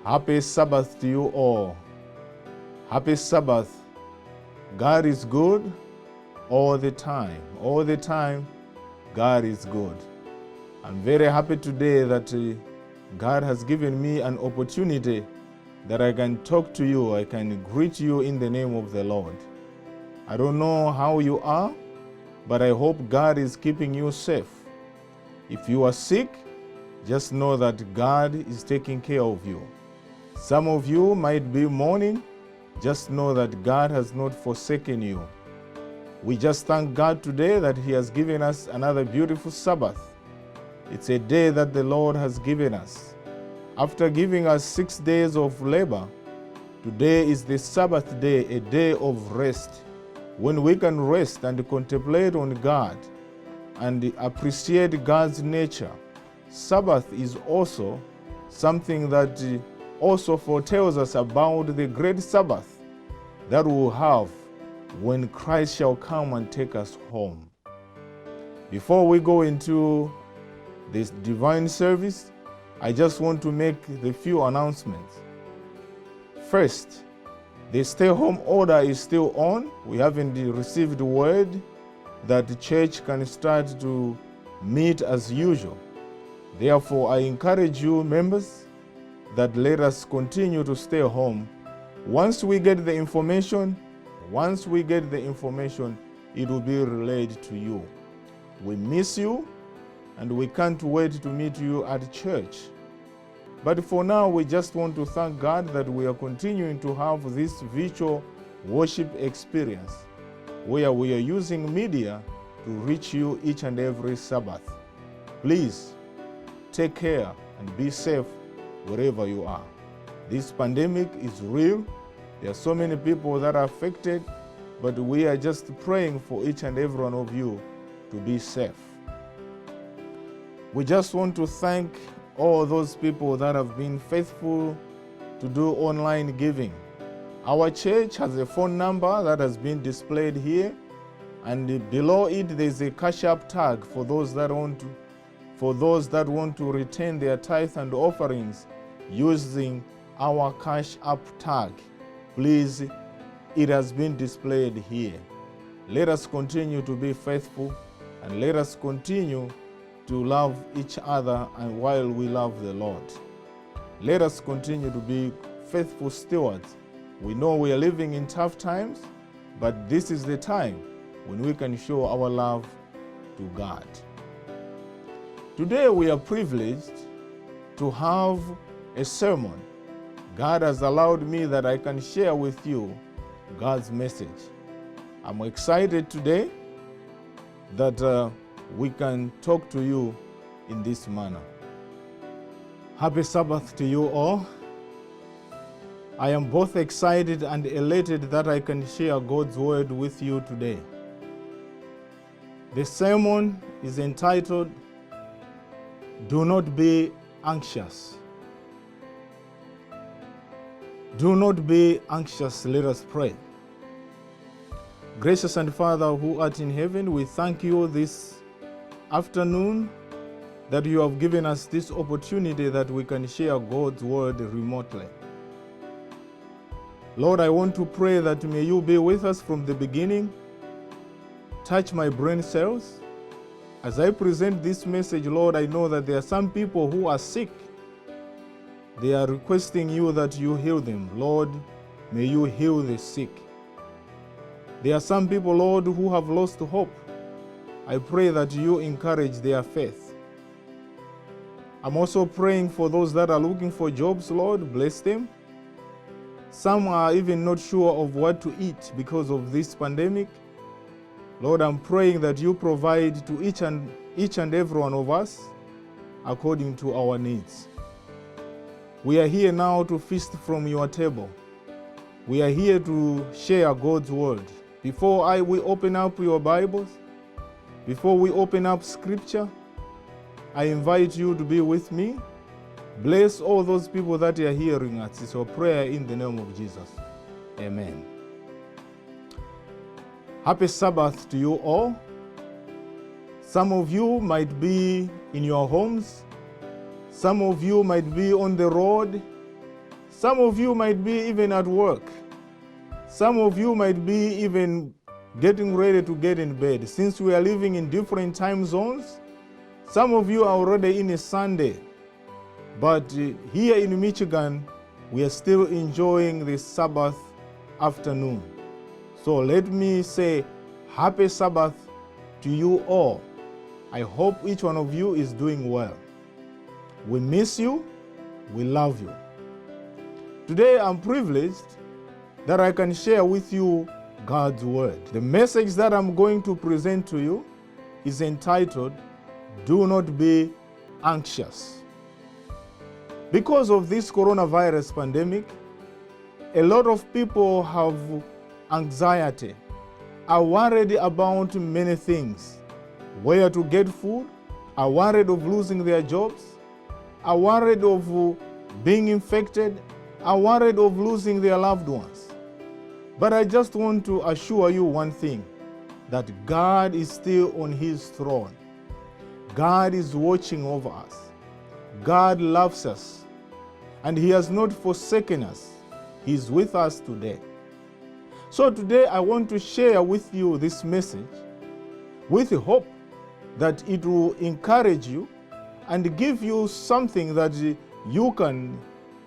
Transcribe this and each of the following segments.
Happy Sabbath to you all. Happy Sabbath. God is good all the time. All the time, God is good. I'm very happy today that God has given me an opportunity that I can talk to you, I can greet you in the name of the Lord. I don't know how you are, but I hope God is keeping you safe. If you are sick, just know that God is taking care of you. Some of you might be mourning, just know that God has not forsaken you. We just thank God today that He has given us another beautiful Sabbath. It's a day that the Lord has given us. After giving us 6 days of labor, today is the Sabbath day, a day of rest, when we can rest and contemplate on God and appreciate God's nature. Sabbath is also something that also foretells us about the great Sabbath that we will have when Christ shall come and take us home. Before we go into this divine service, I just want to make the few announcements. First, the stay-home order is still on. We haven't received word that the church can start to meet as usual. Therefore, I encourage you, members, that let us continue to stay home. Once we get the information, it will be relayed to you. We miss you, and we can't wait to meet you at church. But for now, we just want to thank God that we are continuing to have this virtual worship experience where we are using media to reach you each and every Sabbath. Please take care and be safe wherever you are. This pandemic is real. There are so many people that are affected, but we are just praying for each and every one of you to be safe. We just want to thank all those people that have been faithful to do online giving. Our church has a phone number that has been displayed here, and below it there's a Cash App tag for those that want to return their tithe and offerings using our Cash App tag. Please, it has been displayed here. Let us continue to be faithful, and let us continue to love each other, and while we love the Lord. Let us continue to be faithful stewards. We know we are living in tough times, but this is the time when we can show our love to God. Today we are privileged to have a sermon. God has allowed me that I can share with you God's message. I'm excited today that we can talk to you in this manner. Happy Sabbath to you all. I am both excited and elated that I can share God's word with you today. The sermon is entitled, Do Not Be Anxious. Do not be anxious. Let us pray. Gracious and Father who art in heaven, we thank you this afternoon that you have given us this opportunity that we can share God's word remotely. Lord, I want to pray that may you be with us from the beginning. Touch my brain cells. As I present this message, Lord, I know that there are some people who are sick. They are requesting you that you heal them. Lord, may you heal the sick. There are some people, Lord, who have lost hope. I pray that you encourage their faith. I'm also praying for those that are looking for jobs, Lord, bless them. Some are even not sure of what to eat because of this pandemic. Lord, I'm praying that you provide to each and every one of us according to our needs. We are here now to feast from your table. We are here to share God's word. Before we open up your Bibles, before we open up scripture, I invite you to be with me. Bless all those people that are hearing us. It's our prayer in the name of Jesus. Amen. Happy Sabbath to you all. Some of you might be in your homes. Some of you might be on the road. Some of you might be even at work. Some of you might be even getting ready to get in bed. Since we are living in different time zones, some of you are already in a Sunday. But here in Michigan, we are still enjoying the Sabbath afternoon. So let me say happy Sabbath to you all. I hope each one of you is doing well. We miss you. We love you. Today I'm privileged that I can share with you God's Word. The message that I'm going to present to you is entitled, Do Not Be Anxious. Because of this coronavirus pandemic, a lot of people have anxiety, are worried about many things. Where to get food, are worried of losing their jobs, are worried of being infected, are worried of losing their loved ones. But I just want to assure you one thing, that God is still on His throne. God is watching over us. God loves us, and He has not forsaken us. He is with us today. So today I want to share with you this message with the hope that it will encourage you and give you something that you can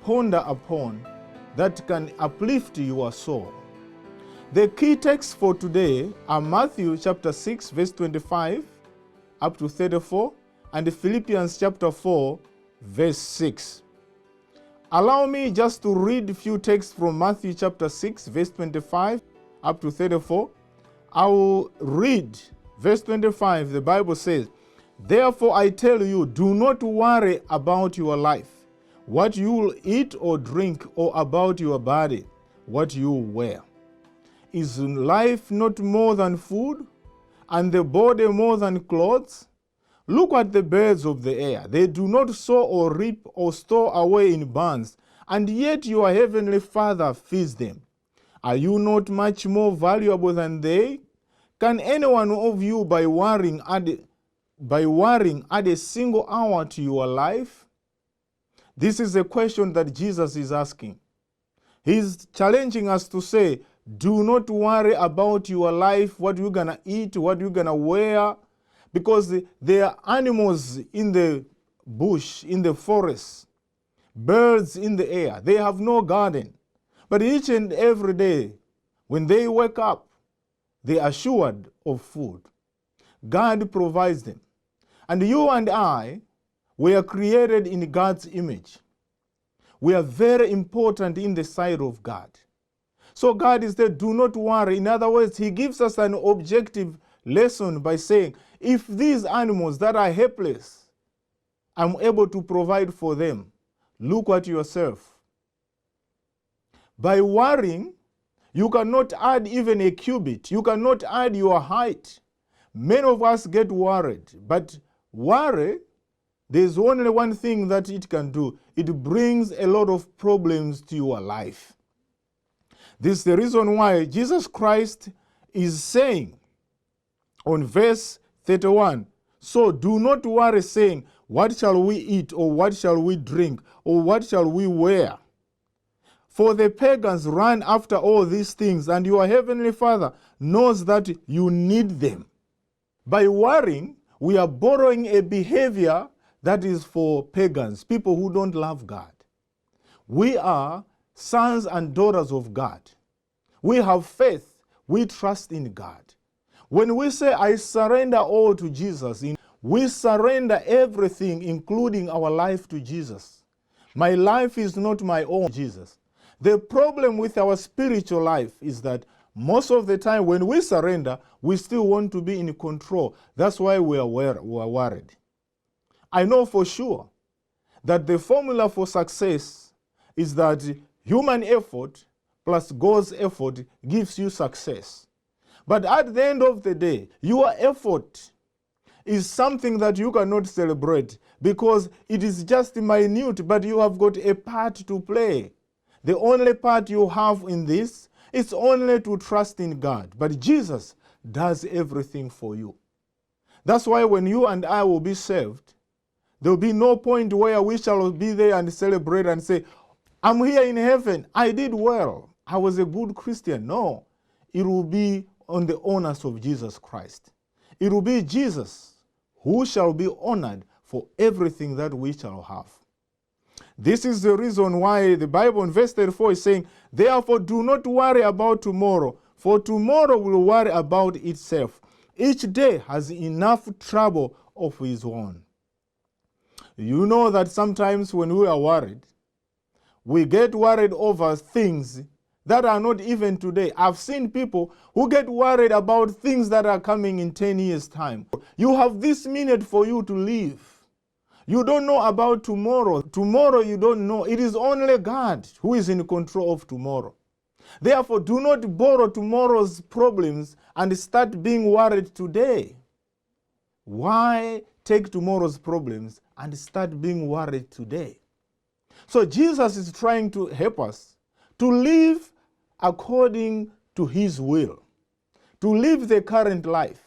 ponder upon, that can uplift your soul. The key texts for today are Matthew chapter 6 verse 25 up to 34 and Philippians chapter 4 verse 6. Allow me just to read a few texts from Matthew chapter 6 verse 25 up to 34. I will read verse 25. The Bible says, Therefore I tell you, do not worry about your life, what you will eat or drink, or about your body, what you will wear. Is life not more than food, and the body more than clothes? Look at the birds of the air. They do not sow or reap or store away in barns, and yet your heavenly Father feeds them. Are you not much more valuable than they? Can any one of you, by worrying, add a single hour to your life? This is a question that Jesus is asking. He's challenging us to say, do not worry about your life, what you're going to eat, what you're going to wear, because there are animals in the bush, in the forest, birds in the air. They have no garden. But each and every day, when they wake up, they are assured of food. God provides them. And you and I, we are created in God's image. We are very important in the sight of God. So God is there, do not worry. In other words, He gives us an objective lesson by saying, if these animals that are helpless, I'm able to provide for them, look at yourself. By worrying, you cannot add even a cubit. You cannot add your height. Many of us get worried, but worry, there's only one thing that it can do. It brings a lot of problems to your life. This is the reason why Jesus Christ is saying on verse 31, so do not worry, saying, what shall we eat, or what shall we drink, or what shall we wear? For the pagans run after all these things, and your heavenly Father knows that you need them. By worrying, we are borrowing a behavior that is for pagans, people who don't love God. We are sons and daughters of God. We have faith. We trust in God. When we say, I surrender all to Jesus, we surrender everything, including our life, to Jesus. My life is not my own, Jesus. The problem with our spiritual life is that most of the time when we surrender, we still want to be in control. That's why we are worried. I know for sure that the formula for success is that human effort plus God's effort gives you success. But at the end of the day, your effort is something that you cannot celebrate because it is just minute, but you have got a part to play. The only part you have in this is only to trust in God. But Jesus does everything for you. That's why when you and I will be saved, there will be no point where we shall be there and celebrate and say, I'm here in heaven. I did well. I was a good Christian. No, it will be on the honors of Jesus Christ. It will be Jesus who shall be honored for everything that we shall have. This is the reason why the Bible in verse 34 is saying, therefore do not worry about tomorrow, for tomorrow will worry about itself. Each day has enough trouble of his own. You know that sometimes when we are worried, we get worried over things that are not even today. I've seen people who get worried about things that are coming in 10 years' time. You have this minute for you to live. You don't know about tomorrow. Tomorrow you don't know. It is only God who is in control of tomorrow. Therefore, do not borrow tomorrow's problems and start being worried today. Why take tomorrow's problems and start being worried today? So Jesus is trying to help us to live according to his will, to live the current life.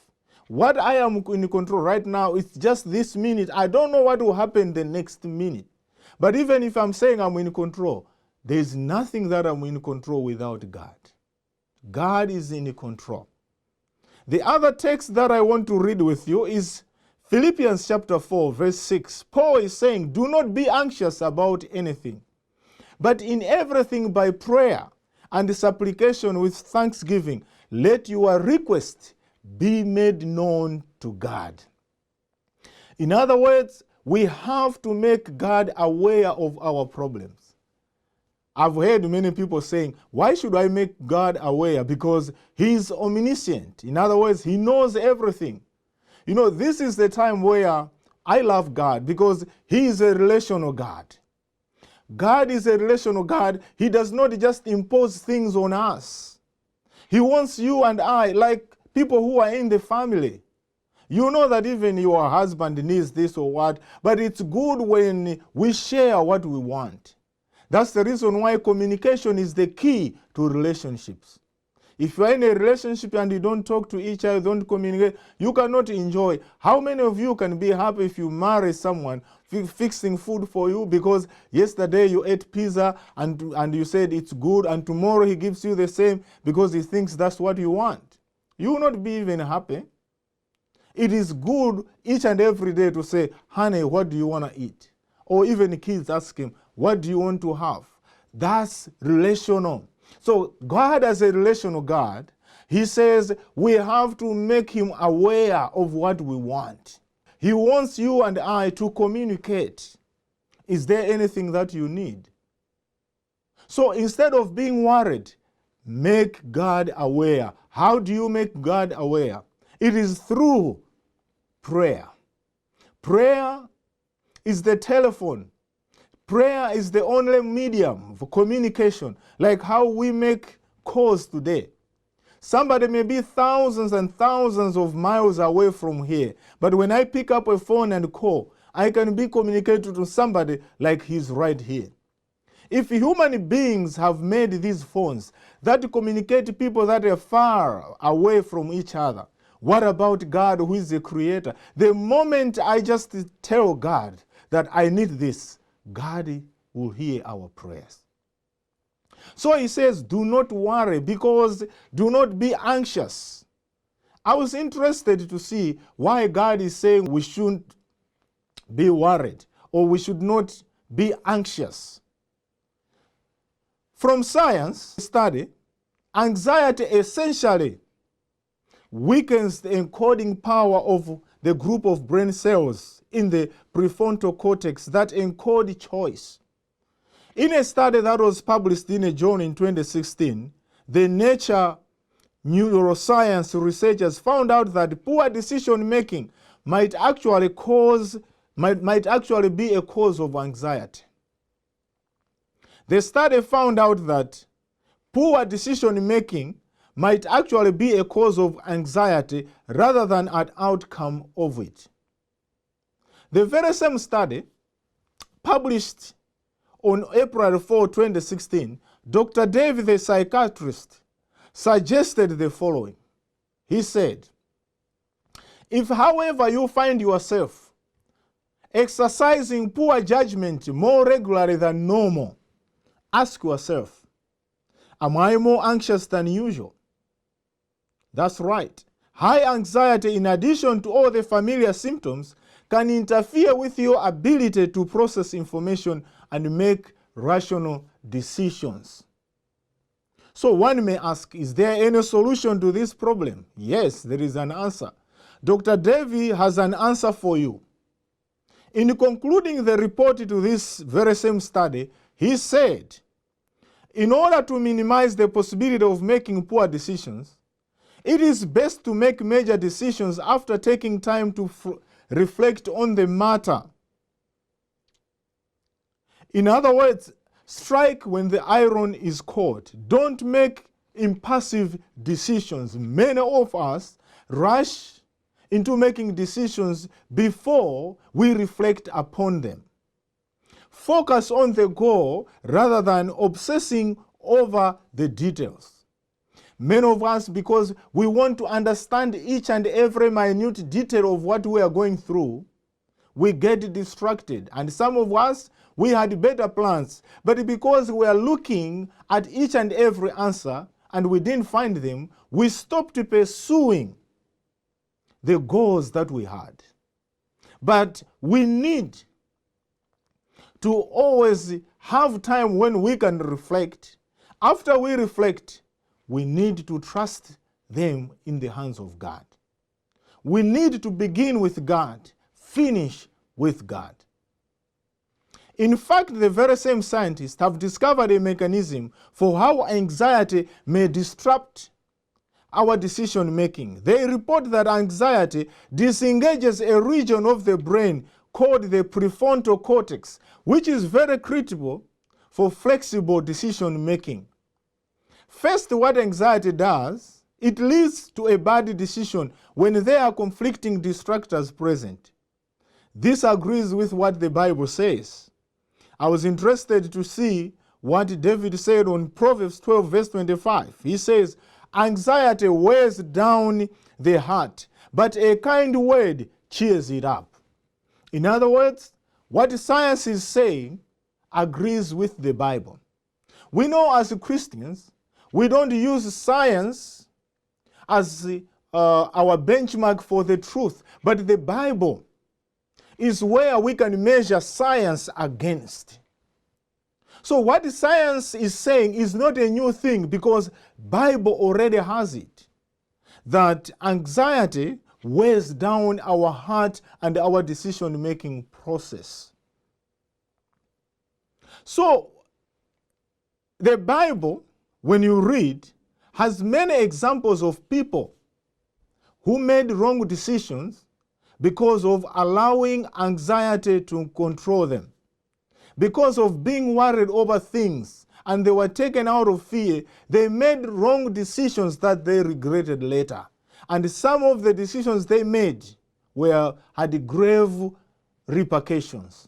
What I am in control right now is just this minute. I don't know what will happen the next minute. But even if I'm saying I'm in control, there's nothing that I'm in control without God. God is in control. The other text that I want to read with you is Philippians chapter 4, verse 6. Paul is saying, do not be anxious about anything, but in everything by prayer and supplication with thanksgiving, let your request be made known to God. In other words, we have to make God aware of our problems. I've heard many people saying, why should I make God aware? Because he is omniscient. In other words, he knows everything. You know, this is the time where I love God because he is a relational God. God is a relational God. He does not just impose things on us. He wants you and I, like people who are in the family. You know that even your husband needs this or what, but it's good when we share what we want. That's the reason why communication is the key to relationships. If you're in a relationship and you don't talk to each other, don't communicate, you cannot enjoy. How many of you can be happy if you marry someone fixing food for you because yesterday you ate pizza and you said it's good and tomorrow he gives you the same because he thinks that's what you want? You will not be even happy. It is good each and every day to say, honey, what do you want to eat? Or even kids ask him, what do you want to have? That's relational. So God as a relational God, he says we have to make him aware of what we want. He wants you and I to communicate. Is there anything that you need? So instead of being worried, make God aware. How do you make God aware? It is through prayer. Prayer is the telephone. Prayer is the only medium for communication, like how we make calls today. Somebody may be thousands and thousands of miles away from here, but when I pick up a phone and call, I can be communicated to somebody like he's right here. If human beings have made these phones that communicate people that are far away from each other, what about God who is the creator? The moment I just tell God that I need this, God will hear our prayers. So he says, do not worry, because do not be anxious. I was interested to see why God is saying we shouldn't be worried or we should not be anxious. From science study, anxiety essentially weakens the encoding power of the group of brain cells in the prefrontal cortex that encode choice. In a study that was published in a journal in 2016, the Nature neuroscience researchers found out that poor decision making might actually be a cause of anxiety. The study found out that poor decision making might actually be a cause of anxiety rather than an outcome of it. The very same study, published on April 4, 2016, Dr. David, the psychiatrist, suggested the following. He said, if, however, you find yourself exercising poor judgment more regularly than normal, Ask yourself, am I more anxious than usual? That's right. High anxiety, in addition to all the familiar symptoms, can interfere with your ability to process information and make rational decisions. So one may ask, is there any solution to this problem? Yes, there is an answer. Dr. Davy has an answer for you. In concluding the report to this very same study, he said, in order to minimize the possibility of making poor decisions, it is best to make major decisions after taking time to reflect on the matter. In other words, strike when the iron is cold. Don't make impulsive decisions. Many of us rush into making decisions before we reflect upon them. Focus on the goal rather than obsessing over the details. Many of us, because we want to understand each and every minute detail of what we are going through, we get distracted. And some of us, we had better plans, but because we are looking at each and every answer and we didn't find them, we stopped pursuing the goals that we had. But we need to always have time when we can reflect. After we reflect, we need to trust them in the hands of God. We need to begin with God, finish with God. In fact, the very same scientists have discovered a mechanism for how anxiety may disrupt our decision making. They report that anxiety disengages a region of the brain called the prefrontal cortex, which is very critical for flexible decision making. First, what anxiety does, it leads to a bad decision when there are conflicting distractors present. This agrees with what the Bible says. I was interested to see what David said on Proverbs 12, verse 25. He says, anxiety wears down the heart, but a kind word cheers it up. In other words, what science is saying agrees with the Bible. We know as Christians, we don't use science as our benchmark for the truth, but the Bible is where we can measure science against. So what science is saying is not a new thing because Bible already has it. That anxiety wears down our heart and our decision-making process. So the Bible, when you read, has many examples of people who made wrong decisions because of allowing anxiety to control them. Because of being worried over things and they were taken out of fear, they made wrong decisions that they regretted later. And some of the decisions they made had grave repercussions,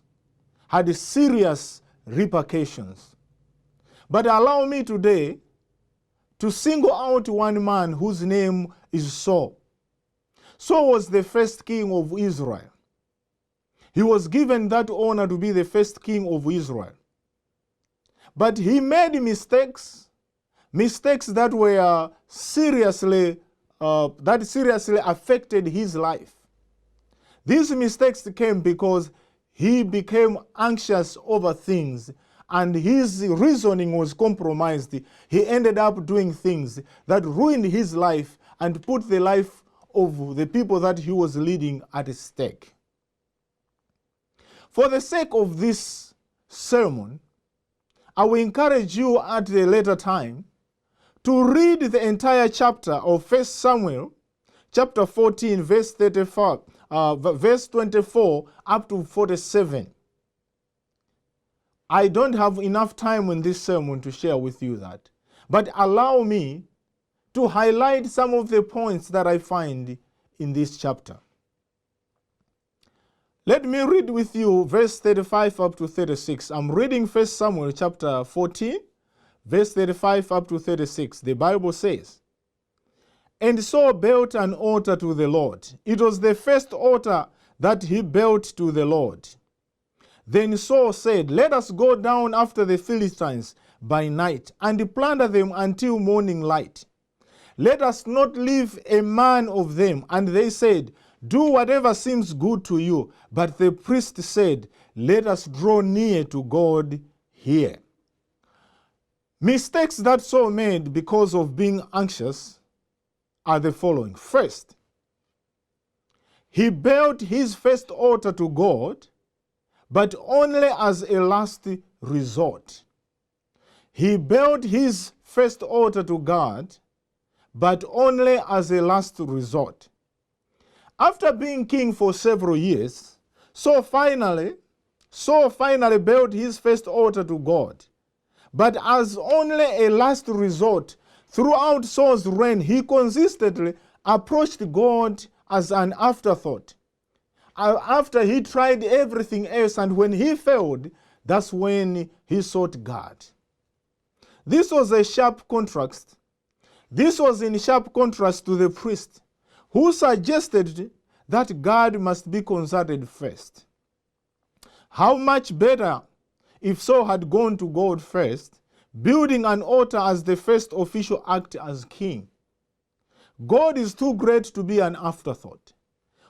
had serious repercussions. But allow me today to single out one man whose name is Saul. Saul was the first king of Israel. He was given that honor to be the first king of Israel. But he made mistakes that were seriously affected his life. These mistakes came because he became anxious over things and his reasoning was compromised. He ended up doing things that ruined his life and put the life of the people that he was leading at stake. For the sake of this sermon, I will encourage you at a later time to read the entire chapter of 1 Samuel, chapter 14, verse 24 up to 47. I don't have enough time in this sermon to share with you that, but allow me to highlight some of the points that I find in this chapter. Let me read with you verse 35 up to 36. I'm reading 1 Samuel chapter 14, verse 35 up to 36. The Bible says, "And Saul built an altar to the Lord. It was the first altar that he built to the Lord. Then Saul said, let us go down after the Philistines by night and plunder them until morning light. Let us not leave a man of them. And they said, do whatever seems good to you. But the priest said, let us draw near to God here. Mistakes that Saul made because of being anxious are the following. First, he built his first altar to God, but only as a last resort. He built his first altar to God, but only as a last resort. After being king for several years, Saul finally built his first altar to God. But as only a last resort, throughout Saul's reign, he consistently approached God as an afterthought. After he tried everything else, and when he failed, that's when he sought God. This was a sharp contrast. This was in sharp contrast to the priest, who suggested that God must be consulted first. How much better if Saul had gone to God first, building an altar as the first official act as king. God is too great to be an afterthought.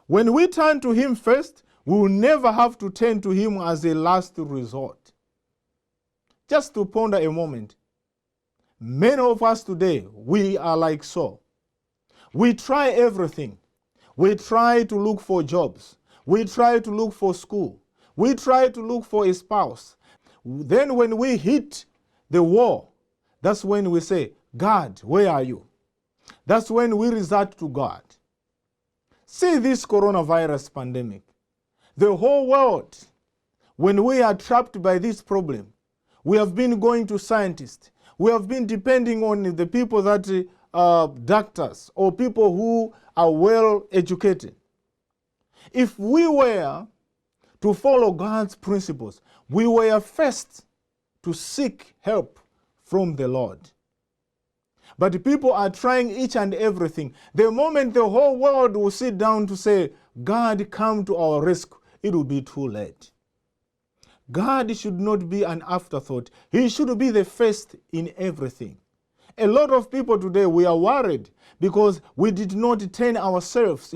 When we turn to him first, we will never have to turn to him as a last resort. Just to ponder a moment, many of us today, we are like Saul. We try everything. We try to look for jobs. We try to look for school. We try to look for a spouse. Then when we hit the wall, that's when we say, God, where are you? That's when we resort to God. See this coronavirus pandemic. The whole world, when we are trapped by this problem, we have been going to scientists. We have been depending on the people that are doctors or people who are well educated. If we were to follow God's principles, we were first to seek help from the Lord. But people are trying each and everything. The moment the whole world will sit down to say, God, come to our rescue, it will be too late. God should not be an afterthought. He should be the first in everything. A lot of people today, we are worried because we did not turn ourselves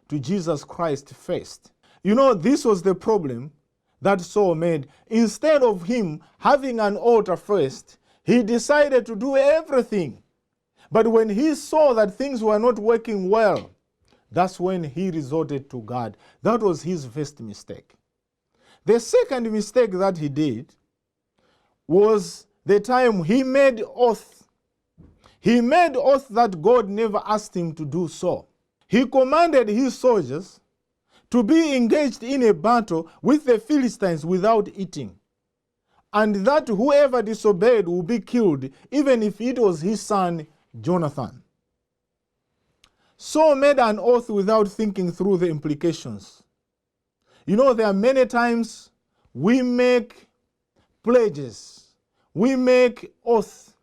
to Jesus Christ first. You know, this was the problem that Saul made. Instead of him having an altar first, he decided to do everything. But when he saw that things were not working well, that's when he resorted to God. That was his first mistake. The second mistake that he did was the time he made oath. He made oath that God never asked him to do so. He commanded his soldiers to be engaged in a battle with the Philistines without eating, and that whoever disobeyed will be killed, even if it was his son Jonathan. Saul made an oath without thinking through the implications. You know, there are many times we make pledges, we make oaths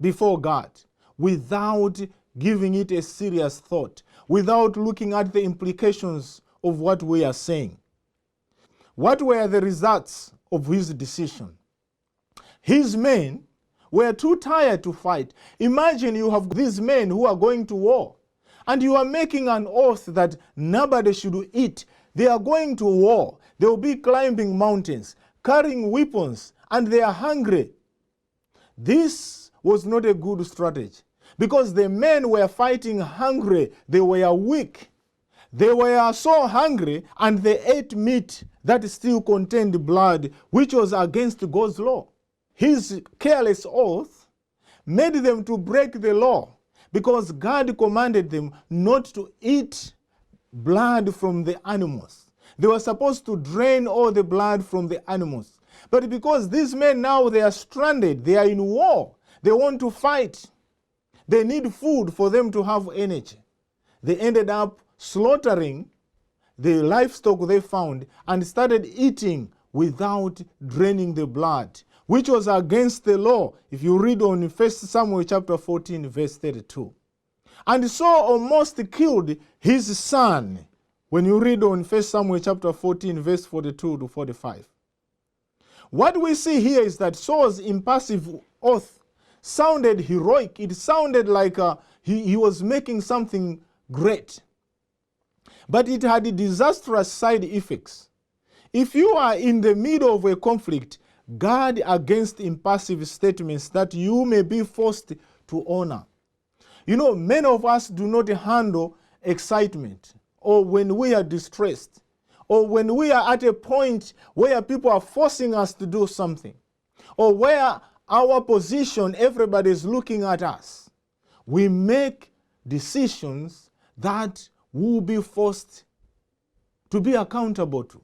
before God without giving it a serious thought, without looking at the implications of what we are saying. What were the results of his decision? His men were too tired to fight. Imagine you have these men who are going to war, and you are making an oath that nobody should eat. They are going to war. They will be climbing mountains, carrying weapons, and they are hungry. This was not a good strategy because the men were fighting hungry. They were weak. They were so hungry, and they ate meat that still contained blood, which was against God's law. His careless oath made them to break the law because God commanded them not to eat blood from the animals. They were supposed to drain all the blood from the animals. But because these men now, they are stranded, they are in war, they want to fight, they need food for them to have energy. They ended up slaughtering the livestock they found and started eating without draining the blood, which was against the law. If you read on 1 Samuel chapter 14, verse 32. And Saul almost killed his son. When you read on 1 Samuel chapter 14, verse 42 to 45. What we see here is that Saul's impassive oath sounded heroic. It sounded like he was making something great. But it had disastrous side effects. If you are in the middle of a conflict, guard against impassive statements that you may be forced to honor. You know, many of us do not handle excitement, or when we are distressed, or when we are at a point where people are forcing us to do something, or where our position, everybody is looking at us. We make decisions that we'll be forced to be accountable to.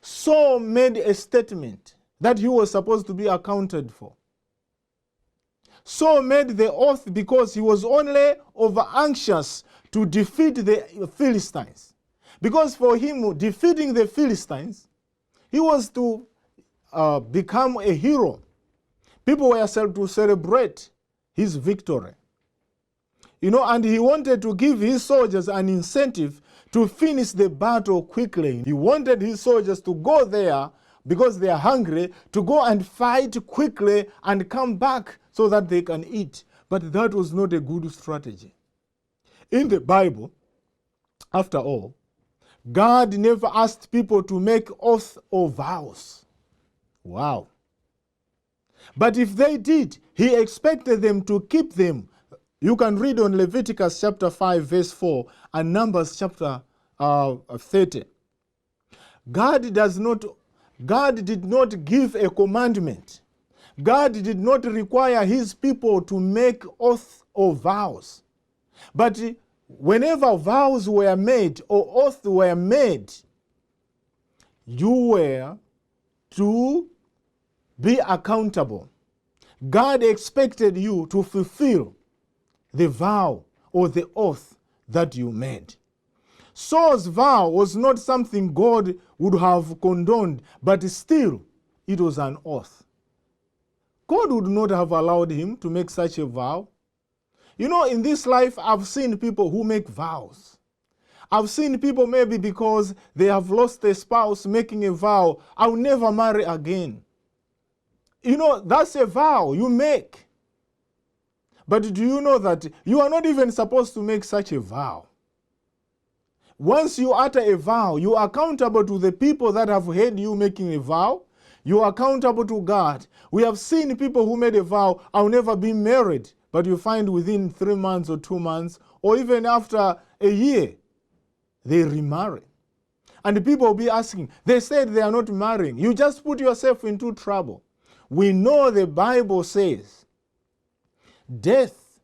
Saul made a statement that he was supposed to be accounted for. Saul made the oath because he was only over anxious to defeat the Philistines. Because for him, defeating the Philistines, he was to become a hero. People were to celebrate his victory. You know, and he wanted to give his soldiers an incentive to finish the battle quickly. He wanted his soldiers to go there because they are hungry, to go and fight quickly and come back so that they can eat. But that was not a good strategy. In the Bible, after all, God never asked people to make oaths or vows. Wow. But if they did, he expected them to keep them. You can read on Leviticus chapter 5, verse 4, and Numbers chapter 30. God did not give a commandment. God did not require his people to make oaths or vows. But whenever vows were made or oaths were made, you were to be accountable. God expected you to fulfill the vow or the oath that you made. Saul's vow was not something God would have condoned, but still it was an oath. God would not have allowed him to make such a vow. You know, in this life, I've seen people who make vows. I've seen people maybe because they have lost a spouse making a vow, I'll never marry again. You know, that's a vow you make. But do you know that you are not even supposed to make such a vow? Once you utter a vow, you are accountable to the people that have heard you making a vow. You are accountable to God. We have seen people who made a vow, I'll never be married. But you find within 3 months or 2 months, or even after a year, they remarry. And people will be asking, they said they are not marrying. You just put yourself into trouble. We know the Bible says, death,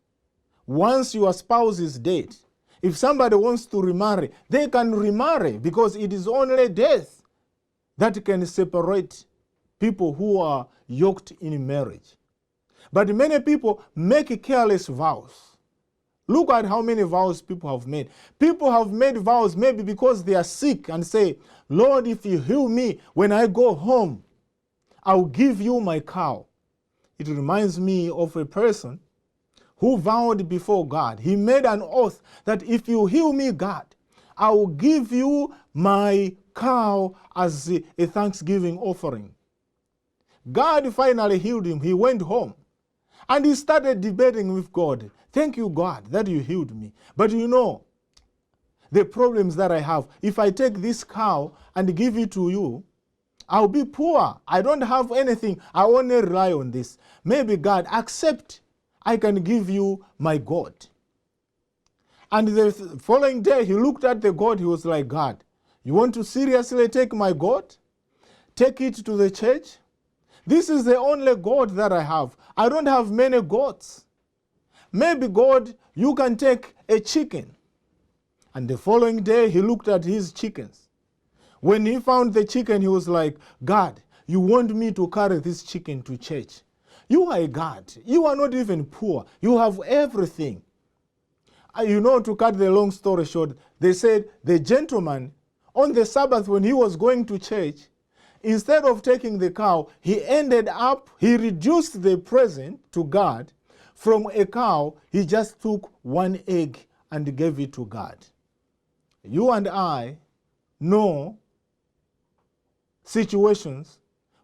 once your spouse is dead, if somebody wants to remarry, they can remarry because it is only death that can separate people who are yoked in marriage. But many people make careless vows. Look at how many vows people have made. People have made vows maybe because they are sick and say, Lord, if you heal me, when I go home, I'll give you my cow. It reminds me of a person who vowed before God. He made an oath that if you heal me, God, I will give you my cow as a thanksgiving offering. God finally healed him. He went home and he started debating with God. Thank you, God, that you healed me. But you know, the problems that I have, if I take this cow and give it to you, I'll be poor. I don't have anything. I only rely on this. Maybe God, accept. I can give you my goat. And the following day, he looked at the goat. He was like, God, you want to seriously take my goat? Take it to the church? This is the only goat that I have. I don't have many goats. Maybe, God, you can take a chicken. And the following day, he looked at his chickens. When he found the chicken, he was like, God, you want me to carry this chicken to church? You are a God. You are not even poor. You have everything. You know, to cut the long story short, they said the gentleman, on the Sabbath when he was going to church, instead of taking the cow, he reduced the present to God. From a cow, he just took one egg and gave it to God. You and I know situations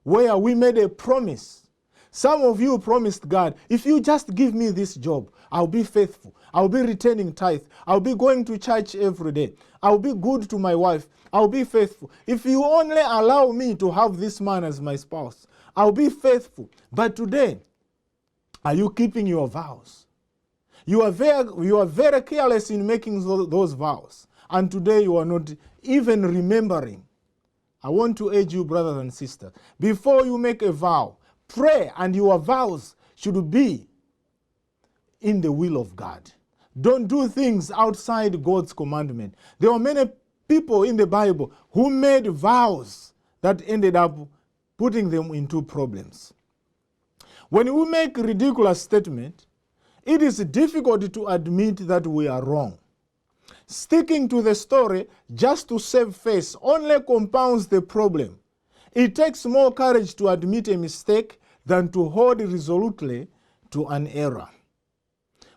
where we made a promise. Some of you promised God, if you just give me this job, I'll be faithful. I'll be returning tithe. I'll be going to church every day. I'll be good to my wife. I'll be faithful. If you only allow me to have this man as my spouse, I'll be faithful. But today, are you keeping your vows? You are very careless in making those vows. And today you are not even remembering. I want to urge you, brothers and sisters, before you make a vow, pray, and your vows should be in the will of God. Don't do things outside God's commandment. There are many people in the Bible who made vows that ended up putting them into problems. When we make ridiculous statements, it is difficult to admit that we are wrong. Sticking to the story just to save face only compounds the problem. It takes more courage to admit a mistake than to hold resolutely to an error.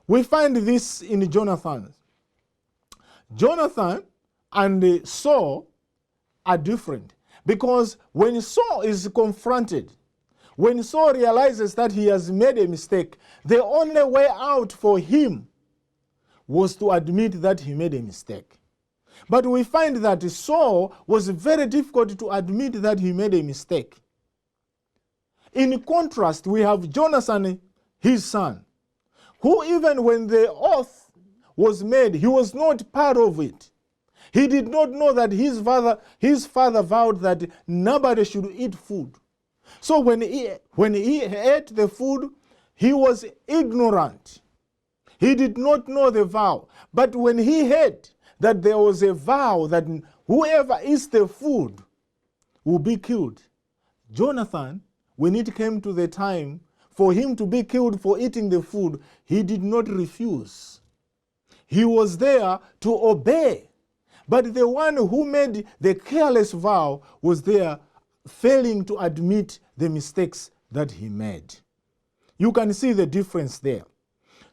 We find this in Jonathan. Jonathan and Saul are different because when Saul is confronted, when Saul realizes that he has made a mistake, the only way out for him was to admit that he made a mistake. But we find that Saul was very difficult to admit that he made a mistake. In contrast, we have Jonathan, his son, who even when the oath was made, he was not part of it. He did not know that his father vowed that nobody should eat food. So when he ate the food, he was ignorant. He did not know the vow. But when he heard that there was a vow that whoever eats the food will be killed, Jonathan, when it came to the time for him to be killed for eating the food, he did not refuse. He was there to obey. But the one who made the careless vow was there failing to admit the mistakes that he made. You can see the difference there.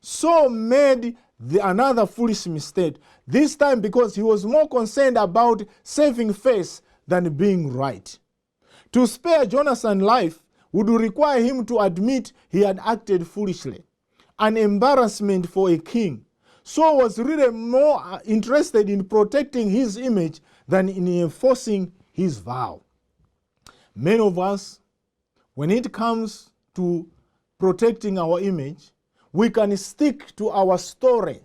Saul made another foolish mistake, this time because he was more concerned about saving face than being right. To spare Jonathan's life would require him to admit he had acted foolishly, an embarrassment for a king. Saul was really more interested in protecting his image than in enforcing his vow. Many of us, when it comes to protecting our image, we can stick to our story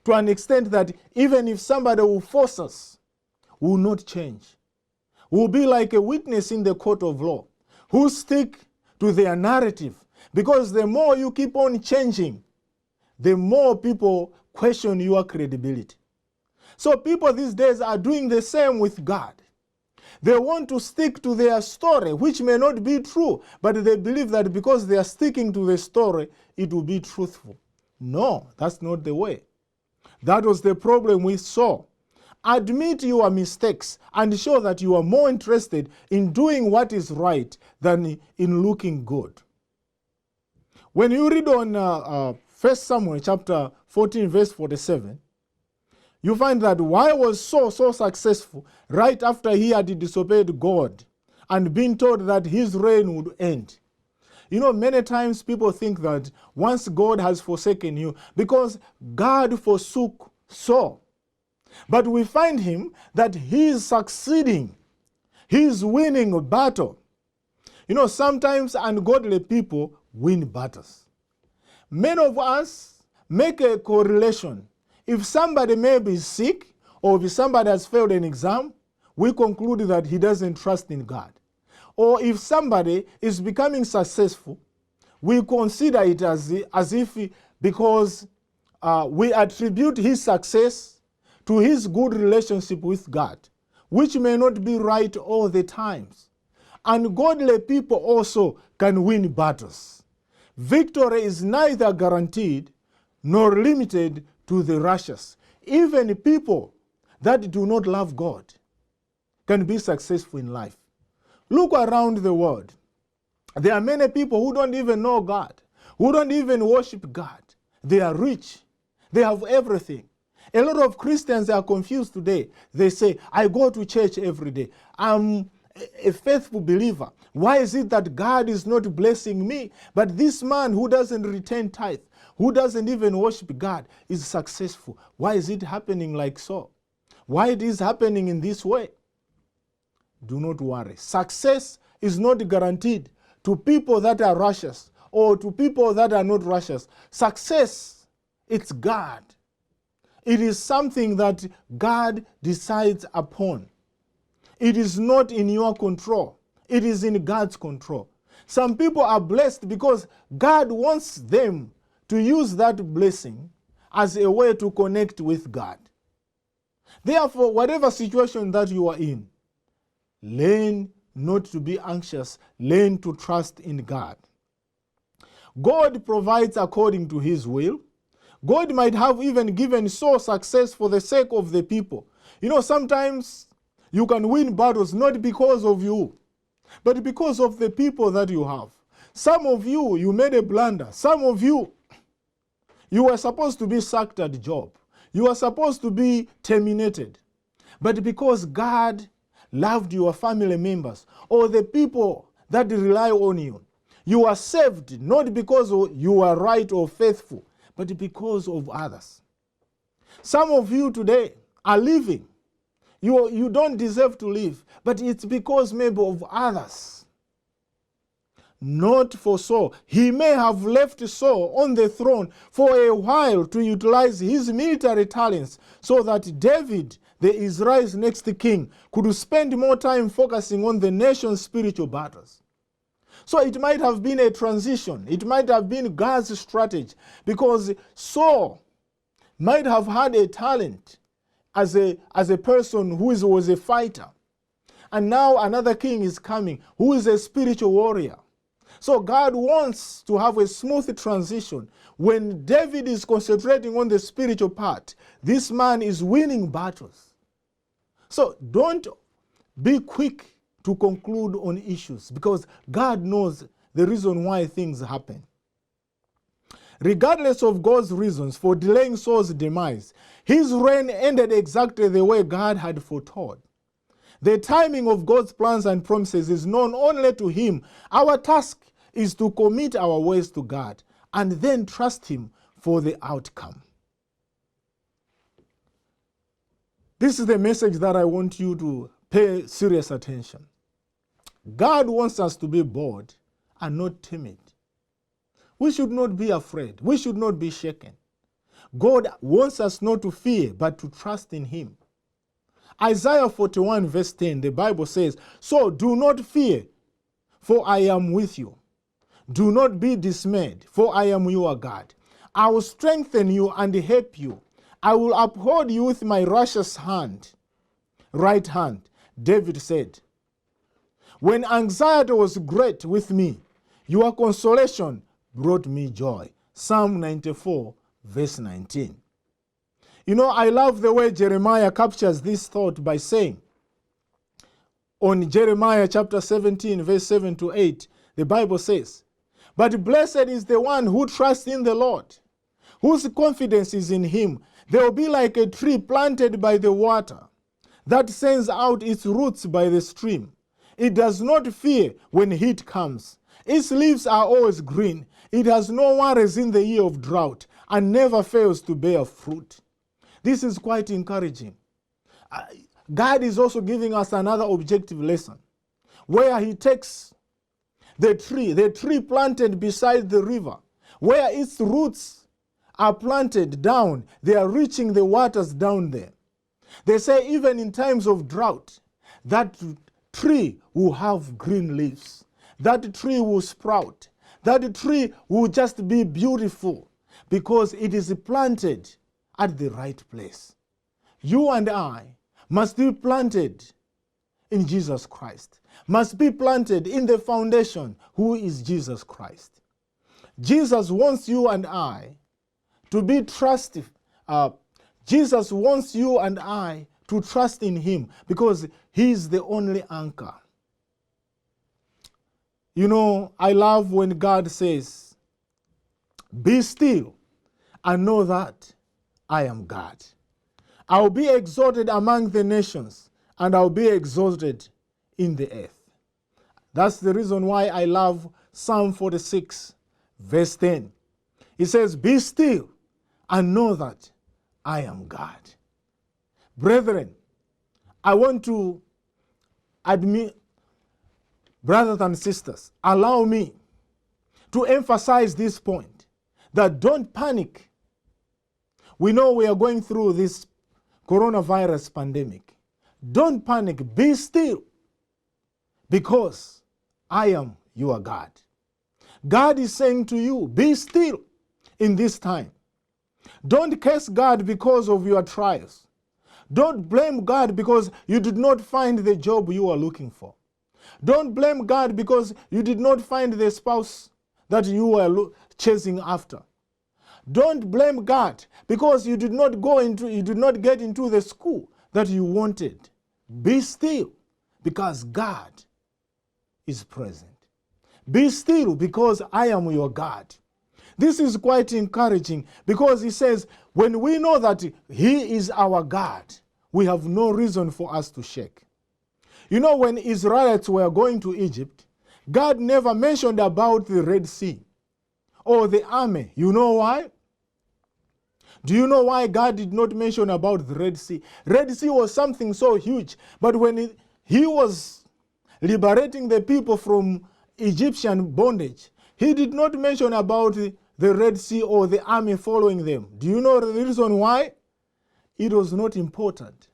to an extent that even if somebody will force us, we will not change. We will be like a witness in the court of law who stick to their narrative, because the more you keep on changing, the more people question your credibility. So people these days are doing the same with God. They want to stick to their story, which may not be true, but they believe that because they are sticking to the story, it will be truthful. No, that's not the way. That was the problem we saw. Admit your mistakes and show that you are more interested in doing what is right than in looking good. When you read on 1 Samuel chapter 14, verse 47, you find that why was Saul so successful right after he had disobeyed God and been told that his reign would end? You know, many times people think that once God has forsaken you, because God forsook Saul. But we find him that he is succeeding. He is winning a battle. You know, sometimes ungodly people win battles. Many of us make a correlation. If somebody may be sick, or if somebody has failed an exam, we conclude that he doesn't trust in God. Or if somebody is becoming successful, we consider it as if because we attribute his success to his good relationship with God, which may not be right all the times. Ungodly people also can win battles. Victory is neither guaranteed nor limited to the righteous. Even people that do not love God can be successful in life. Look around the world. There are many people who don't even know God, who don't even worship God. They are rich. They have everything. A lot of Christians are confused today. They say, I go to church every day. I'm a faithful believer. Why is it that God is not blessing me? But this man who doesn't return tithe, who doesn't even worship God, is successful. Why is it happening like so? Why it is happening in this way? Do not worry. Success is not guaranteed to people that are righteous or to people that are not righteous. Success, it's God. It is something that God decides upon. It is not in your control. It is in God's control. Some people are blessed because God wants them to use that blessing as a way to connect with God. Therefore, whatever situation that you are in, learn not to be anxious. Learn to trust in God. God provides according to his will. God might have even given Saul success for the sake of the people. You know, sometimes you can win battles not because of you, but because of the people that you have. Some of you, you made a blunder. Some of you, you were supposed to be sacked at job. You were supposed to be terminated. But because God loved your family members or the people that rely on you, you are saved not because you are right or faithful, but because of others. Some of you today are living. You don't deserve to live, but it's because maybe of others. Not for Saul. He may have left Saul on the throne for a while to utilize his military talents so that David, the Israel's next king, could spend more time focusing on the nation's spiritual battles. So it might have been a transition. It might have been God's strategy, because Saul might have had a talent as a person who was a fighter. And now another king is coming who is a spiritual warrior. So God wants to have a smooth transition. When David is concentrating on the spiritual part, this man is winning battles. So don't be quick to conclude on issues, because God knows the reason why things happen. Regardless of God's reasons for delaying Saul's demise, his reign ended exactly the way God had foretold. The timing of God's plans and promises is known only to him. Our task is to commit our ways to God and then trust him for the outcome. This is the message that I want you to pay serious attention. God wants us to be bold and not timid. We should not be afraid. We should not be shaken. God wants us not to fear, but to trust in him. Isaiah 41 verse 10, the Bible says, "So do not fear, for I am with you. Do not be dismayed, for I am your God. I will strengthen you and help you. I will uphold you with my righteous right hand." David said, "When anxiety was great with me, your consolation brought me joy." Psalm 94 verse 19. You know, I love the way Jeremiah captures this thought by saying, on Jeremiah chapter 17 verse 7 to 8, the Bible says, "But blessed is the one who trusts in the Lord, whose confidence is in him. They will be like a tree planted by the water that sends out its roots by the stream. It does not fear when heat comes. Its leaves are always green. It has no worries in the year of drought and never fails to bear fruit." This is quite encouraging. God is also giving us another objective lesson, where he takes the tree planted beside the river, where its roots are planted down. They are reaching the waters down there. They say even in times of drought, that tree will have green leaves. That tree will sprout. That tree will just be beautiful because it is planted at the right place. You and I must be planted in Jesus Christ, must be planted in the foundation, who is Jesus Christ. Jesus wants you and I to be trusted. Jesus wants you and I to trust in him because he is the only anchor. You know, I love when God says, "Be still and know that I am God. I'll be exalted among the nations, and I'll be exalted in the earth. That's the reason why I love Psalm 46, verse 10. It says, be still and know that I am God. Brethren, I want to admit, brothers and sisters, allow me to emphasize this point, that don't panic. We know we are going through this coronavirus pandemic. Don't panic, be still, because I am your God. God is saying to you, be still in this time. Don't curse God because of your trials. Don't blame God because you did not find the job you are looking for. Don't blame God because you did not find the spouse that you were chasing after. Don't blame God because you did not get into the school that you wanted. Be still, because God is present. Be still, because I am your God. This is quite encouraging, because he says, when we know that he is our God, we have no reason for us to shake. You know, when Israelites were going to Egypt, God never mentioned about the Red Sea or the army. You know why? Do you know why God did not mention about the Red Sea? Red Sea was something so huge, but when he was liberating the people from Egyptian bondage, he did not mention about the Red Sea or the army following them. Do you know the reason why? It was not important.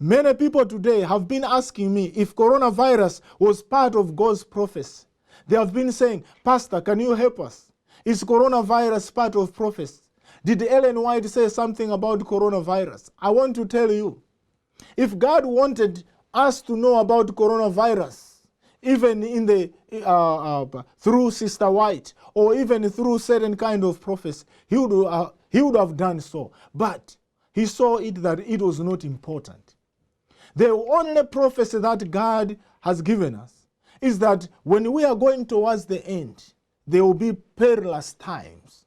Many people today have been asking me if coronavirus was part of God's prophecy. They have been saying, Pastor, can you help us? Is coronavirus part of prophecy? Did Ellen White say something about coronavirus? I want to tell you, if God wanted us to know about coronavirus, even in the through Sister White, or even through certain kind of prophecy, he would have done so. But he saw it that it was not important. The only prophecy that God has given us is that when we are going towards the end, there will be perilous times.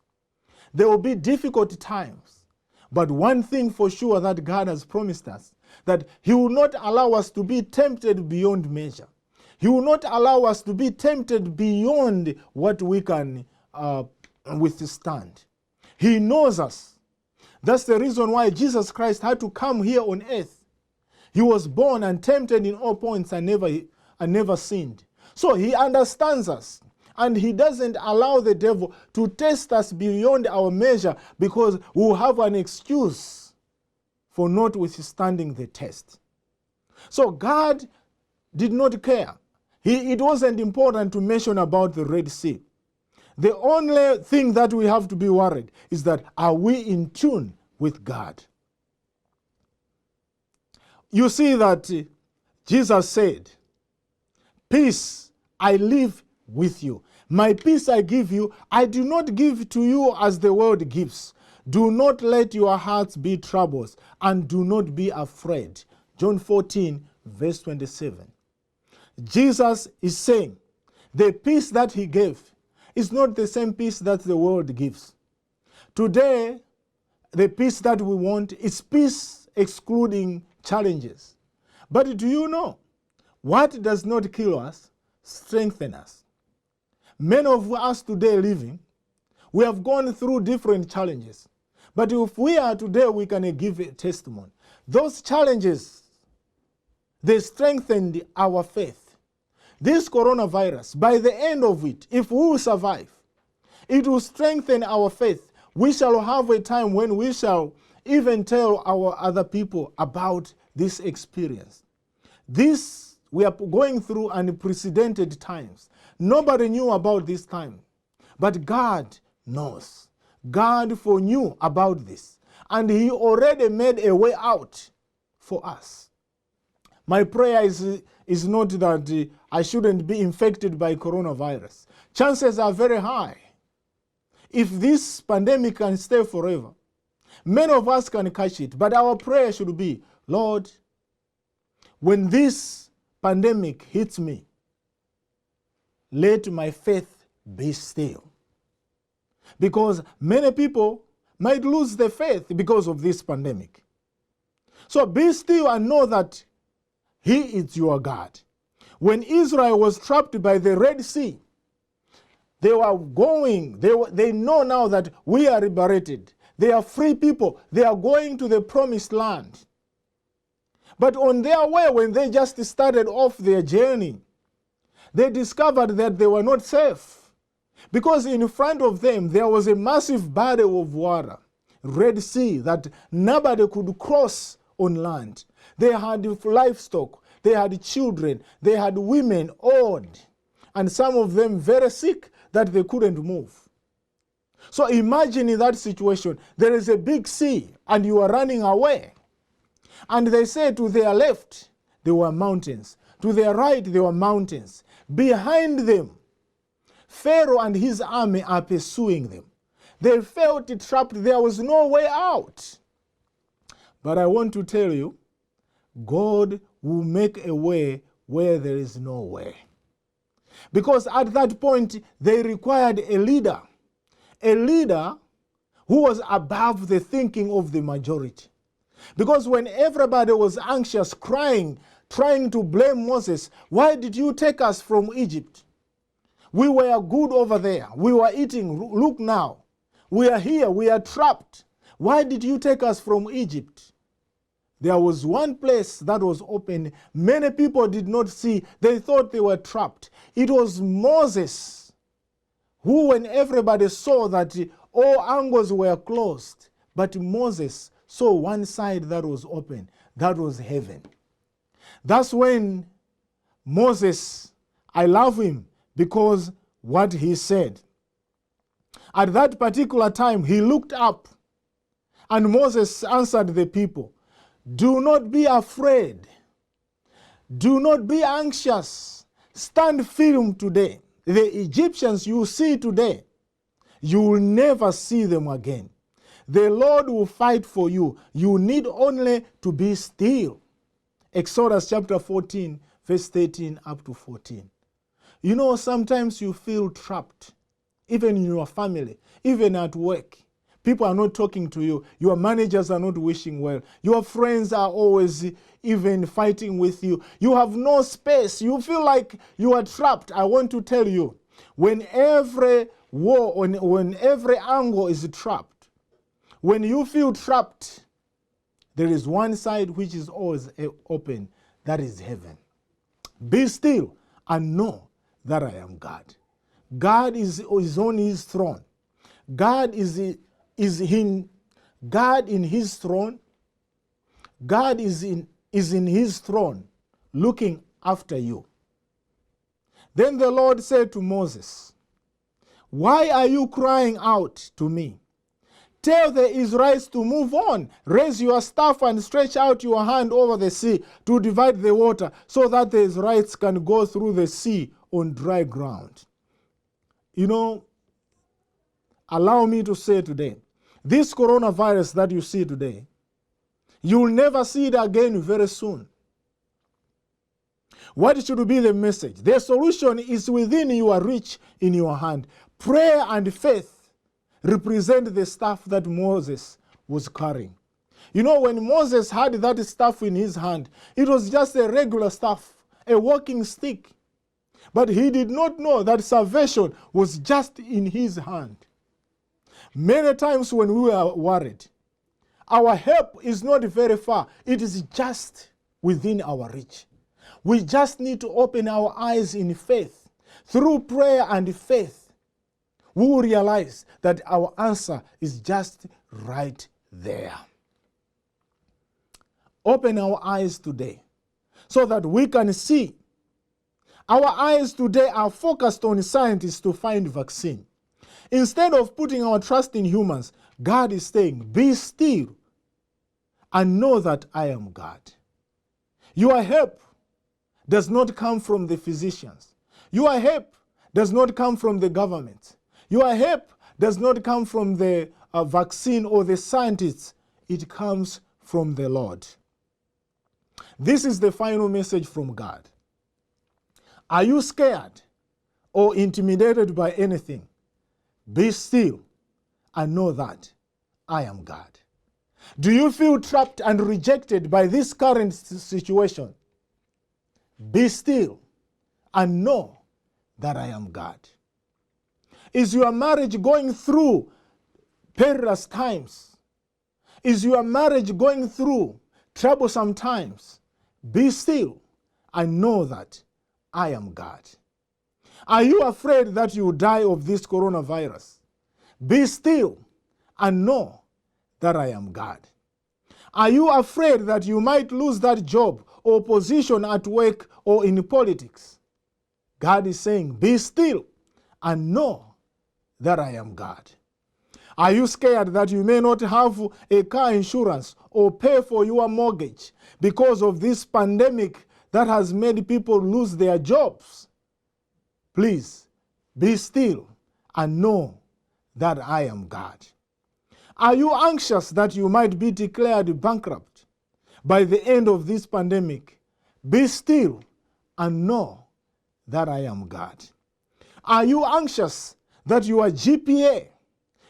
There will be difficult times. But one thing for sure that God has promised us, that he will not allow us to be tempted beyond measure. He will not allow us to be tempted beyond what we can withstand. He knows us. That's the reason why Jesus Christ had to come here on earth. He was born and tempted in all points and never sinned. So he understands us. And he doesn't allow the devil to test us beyond our measure, because we'll have an excuse for not withstanding the test. So God did not care. It wasn't important to mention about the Red Sea. The only thing that we have to be worried is that, are we in tune with God? You see that Jesus said, peace I leave with you. My peace I give you. I do not give to you as the world gives. Do not let your hearts be troubled, and do not be afraid. John 14, verse 27. Jesus is saying the peace that he gave is not the same peace that the world gives. Today, the peace that we want is peace excluding challenges. But do you know, what does not kill us strengthens us? Many of us today living, we have gone through different challenges. But if we are today, we can give a testimony. Those challenges, they strengthened our faith. This coronavirus, by the end of it, if we will survive, it will strengthen our faith. We shall have a time when we shall even tell our other people about this experience. We are going through unprecedented times. Nobody knew about this time, but God knows. God foreknew about this, and he already made a way out for us. My prayer is not that I shouldn't be infected by coronavirus. Chances are very high. If this pandemic can stay forever, many of us can catch it, but our prayer should be, Lord, when this pandemic hits me, let my faith be still. Because many people might lose their faith because of this pandemic. So be still and know that He is your God. When Israel was trapped by the Red Sea, they were going, they know now that we are liberated. They are free people. They are going to the promised land. But on their way, when they just started off their journey, they discovered that they were not safe. Because in front of them, there was a massive body of water, Red Sea, that nobody could cross on land. They had livestock, they had children, they had women old, and some of them very sick that they couldn't move. So imagine in that situation, there is a big sea and you are running away. And they say to their left, there were mountains. To their right, there were mountains. Behind them, Pharaoh and his army are pursuing them. They felt trapped. There was no way out. But I want to tell you, God will make a way where there is no way. Because at that point, they required a leader who was above the thinking of the majority. Because when everybody was anxious, crying, trying to blame Moses, why did you take us from Egypt? We were good over there. We were eating. Look now. We are here. We are trapped. Why did you take us from Egypt? There was one place that was open. Many people did not see. They thought they were trapped. It was Moses who, when everybody saw that all angles were closed, but Moses saw one side that was open. That was heaven. That's when Moses, I love him because what he said. At that particular time, he looked up and Moses answered the people, "Do not be afraid. Do not be anxious. Stand firm today. The Egyptians you see today, you will never see them again. The Lord will fight for you. You need only to be still." Exodus chapter 14, verse 13 up to 14. You know, sometimes you feel trapped, even in your family, even at work. People are not talking to you. Your managers are not wishing well. Your friends are always even fighting with you. You have no space. You feel like you are trapped. I want to tell you, when every when every angle is trapped, when you feel trapped, there is one side which is always open. That is heaven. Be still and know that I am God. God is on his throne. God is in his throne. God is in his throne looking after you. Then the Lord said to Moses, "Why are you crying out to me? Tell the Israelites to move on. Raise your staff and stretch out your hand over the sea to divide the water so that the Israelites can go through the sea on dry ground." You know, allow me to say today, this coronavirus that you see today, you will never see it again very soon. What should be the message? The solution is within your reach, in your hand. Prayer and faith represent the staff that Moses was carrying. You know, when Moses had that staff in his hand, it was just a regular staff, a walking stick. But he did not know that salvation was just in his hand. Many times when we are worried, our help is not very far. It is just within our reach. We just need to open our eyes in faith. Through prayer and faith, we will realize that our answer is just right there. Open our eyes today so that we can see. Our eyes today are focused on scientists to find vaccine. Instead of putting our trust in humans, God is saying, "Be still and know that I am God." Your help does not come from the physicians. Your help does not come from the government. Your help does not come from the vaccine or the scientists. It comes from the Lord. This is the final message from God. Are you scared or intimidated by anything? Be still and know that I am God. Do you feel trapped and rejected by this current situation? Be still and know that I am God. Is your marriage going through perilous times? Is your marriage going through troublesome times? Be still and know that I am God. Are you afraid that you will die of this coronavirus? Be still and know that I am God. Are you afraid that you might lose that job or position at work or in politics? God is saying, be still and know that I am God. Are you scared that you may not have a car insurance or pay for your mortgage because of this pandemic that has made people lose their jobs? Please, be still and know that I am God. Are you anxious that you might be declared bankrupt by the end of this pandemic? Be still and know that I am God. Are you anxious that your GPA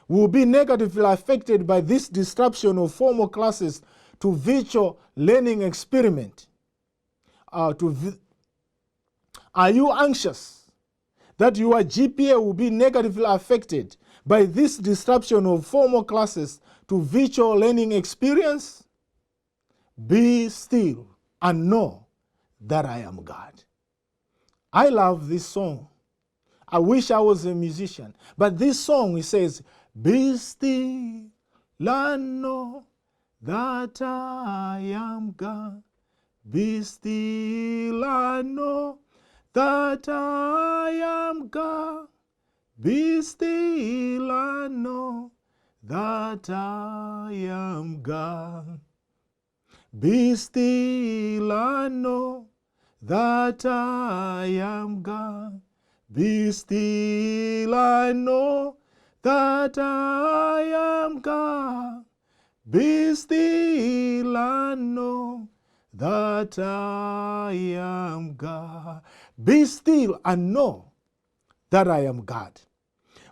will be negatively affected by this disruption of formal classes to virtual learning experiment? Are you anxious that your GPA will be negatively affected by this disruption of formal classes to virtual learning experience? Be still and know that I am God. I love this song. I wish I was a musician. But this song, it says, be still and know that I am God. Be still and know that I am God. Be still and know that I am God. Be still and know that I am God. Be still and know that I am God. Be still and know that I am God. Be still and know that I am God.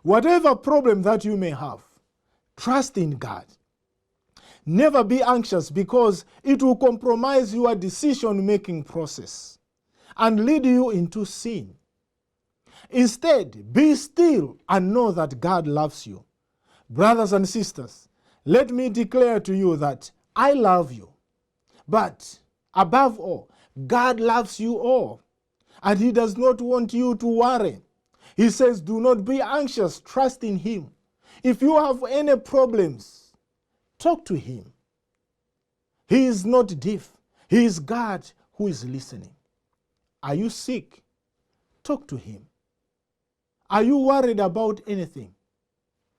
Whatever problem that you may have, trust in God. Never be anxious because it will compromise your decision-making process and lead you into sin. Instead, be still and know that God loves you. Brothers and sisters, let me declare to you that I love you. But above all, God loves you all. And He does not want you to worry. He says, do not be anxious, trust in Him. If you have any problems, talk to Him. He is not deaf. He is God who is listening. Are you sick? Talk to Him. Are you worried about anything?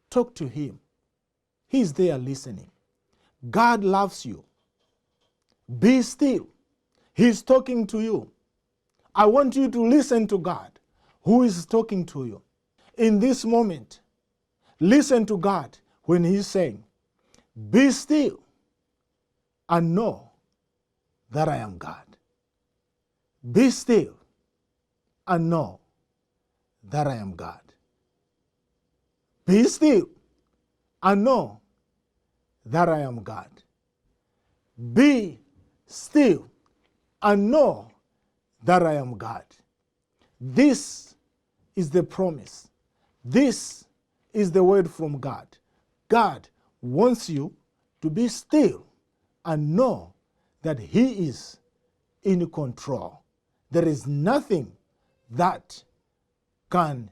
Talk to Him. He's there listening. God loves you. Be still. He's talking to you. I want you to listen to God who is talking to you. In this moment, listen to God when He's saying, be still and know that I am God. Be still and know that I am God. Be still and know that I am God. Be still and know that I am God. This is the promise. This is the word from God. God wants you to be still and know that He is in control. There is nothing that can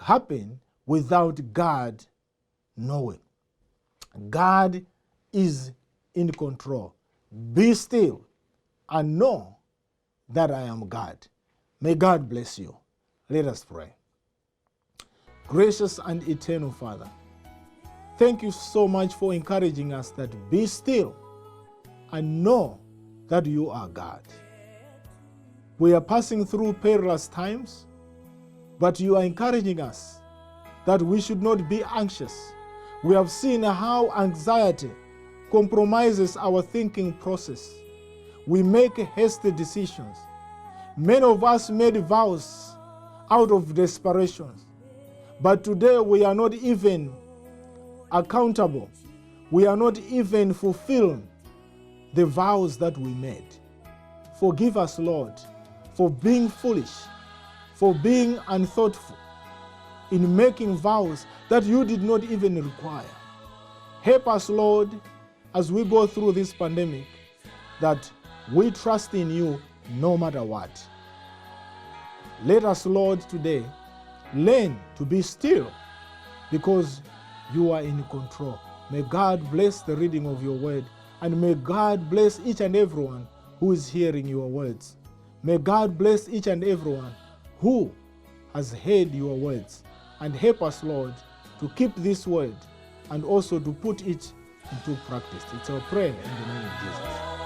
happen without God knowing. God is in control. Be still and know that I am God. May God bless you. Let us pray. Gracious and eternal Father, thank you so much for encouraging us that be still and know that you are God. We are passing through perilous times, but you are encouraging us that we should not be anxious. We have seen how anxiety compromises our thinking process. We make hasty decisions. Many of us made vows out of desperation, but today we are not even accountable. We are not even fulfilling the vows that we made. Forgive us, Lord, for being foolish, for being unthoughtful, in making vows that you did not even require. Help us, Lord, as we go through this pandemic, that we trust in you no matter what. Let us, Lord, today learn to be still because you are in control. May God bless the reading of your word, and may God bless each and everyone who is hearing your words. May God bless each and everyone who has heard your words, and help us, Lord, to keep this word and also to put it into practice. It's our prayer in the name of Jesus.